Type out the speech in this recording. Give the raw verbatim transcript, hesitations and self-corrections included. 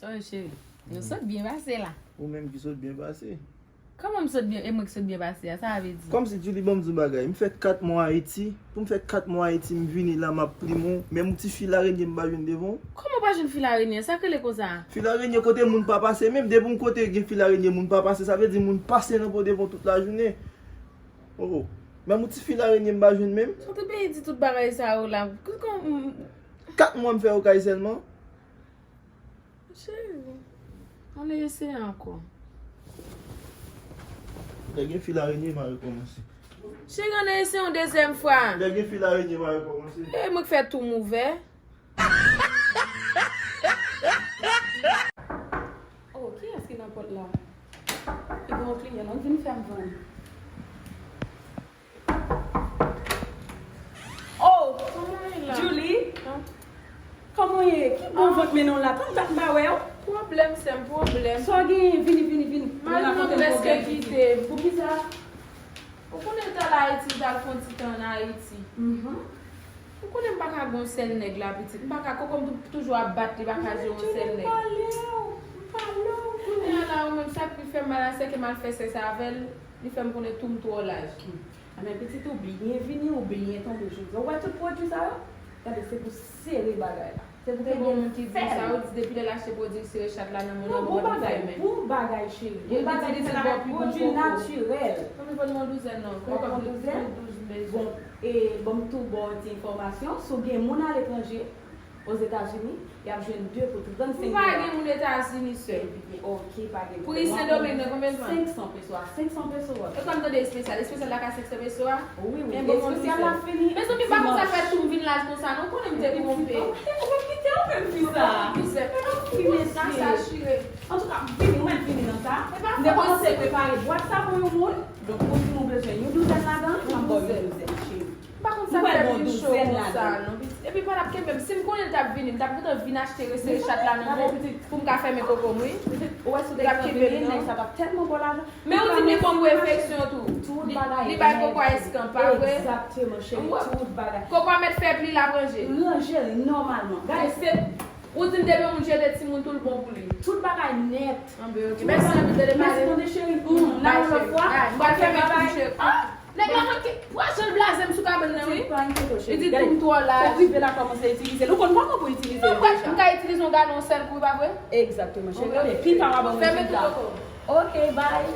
Oh, cheri, nou sot byen pase la. Ou menm ki sot byen pase. Kòman m sot byen, e mwen ki sot byen pase a, sa vle di? Kòmsi Julie, ban m di w bagay. M fè kat mwa Ayiti. Pou m fè kat mwa Ayiti, m vini la, m ap plim ou. Menm yon ti fil arenye m pa jwenn devan w. Kòman w pa jwenn fil arenye? Sa k rele konsa? Fil arenye kote moun pa pase menm. Depi yon kote gen fil arenye, moun pa pase, sa vle di moun pase nan po devan w tout lajounen. Oh, oh. Menm yon ti fil arenye m pa jwenn menm. Sa w te byen di tout bagay sa yo la. Kòman Kat mwa m fè okay sèlman. Cheri, ann eseye ankò. Lè gen fil arenye, m a rekòmanse. Cheri, ann eseye yon dezyèm fwa. Lè gen fil arenye, m a rekòmanse. E mwen k fè tou m ouvè. Oh, kiyès ki nan pòt la? Li gen yon kliyan, non, vin fè m vann. Oh, Julie, kòman w ye? Ki bon vant mennen w la? Tann dat m pa wè w. Pwoblèm, sè m, pwoblèm. Sa w genyen? Vini, vini, vini. Mari m prèske kite m. Poukisa? Ou konnen l t al Ayiti, l t al fè yon ti tan ann Ayiti. Ou konnen m pa ka gen yon sèl nèg la, pitit. M pa ka, koko m tou- toujou ap bat li, pa ka jere yon sèl nèg. Kounye a la, ou menm, sa k pi fè m mal la, sè ke m al fè sèks avè l, li fè m konnen tou m twò laj. Anben pitit, ou byen vini, ou byen tonbe jodi a. Ou wè tout pwodui sa yo? Gade, se pou sere bagay la. Se pou te gen moun ki di sa, ou di depi lè l achte pwodui sere chat la nan moun nan, bon bagay, bon bagay cheri. Bon bagay, se la pwodui natirèl. Kòman ban m yon douzèn non? Kòman ban m douzèn? Bon, e ban m tou ba w ti enfòmasyon. Si w gen moun aletranje, Ozetazini, y ap jwenn de pou trannsenk dola. M pa gen moun Etazini, sè. Ok, pa gen pwoblèm. Pri Sendomeng nan konbyen l vann? Senk san peso a, senk san peso a. E kòm tande espesyal, espesyal la ka senk san peso a? Wi, wi. Espesyal la fini. Mezanmi, pa konn sa fè tou m vin laj konsa, non, konnen m te twonpe. Ou kite ou menm fi sa. Ou kite sa chire. Antouka, vini, ou mèt vini nan sa. M te kòmanse prepare bwat sa pou yon moun. Donk, ou di nou bezwen yon douzèn ladan, m ap ba w yon douzèn, cheri. M pa konn sa k fè m vin cho konsa, non, pitit. Epi pa t ap kenbe m. Si m konnen l t ap vini, m t ap gentan vin achte resere chat la nan men pou m ka fèmen koko m, wi. Ou wè si w te gentan vini, nèg sa t ap tèlman ba w lajan. Men ou di m li bon pou enfeksyon tou. Tout bagay. Li bay koko a eskanp, pa vre? Egzakteman, cheri, tout bagay. Koko a mèt fèb li, l ap ranje. Ranje li nòmalman. Gade, se, ou di m depi yon moun jete timoun tou, l bon pou li. Tout bagay nèt. Anben, ok. Mèsi anpil, Dede. Mèsi tande, cheri. N ap yon lòt fwa. N ap fè bagay. Nèg la manke, w a jan l blaze m sou kabann nan, wi. Li di tou m twò laj. Fòk rive la kòmanse itilize l. Ou konn kòman pou itilize l deja. M ka itilize yon galon sèl kou, pa vre? Egzakteman, cheri. Ok, pi ta w a ban m rezilta. Ok, bye.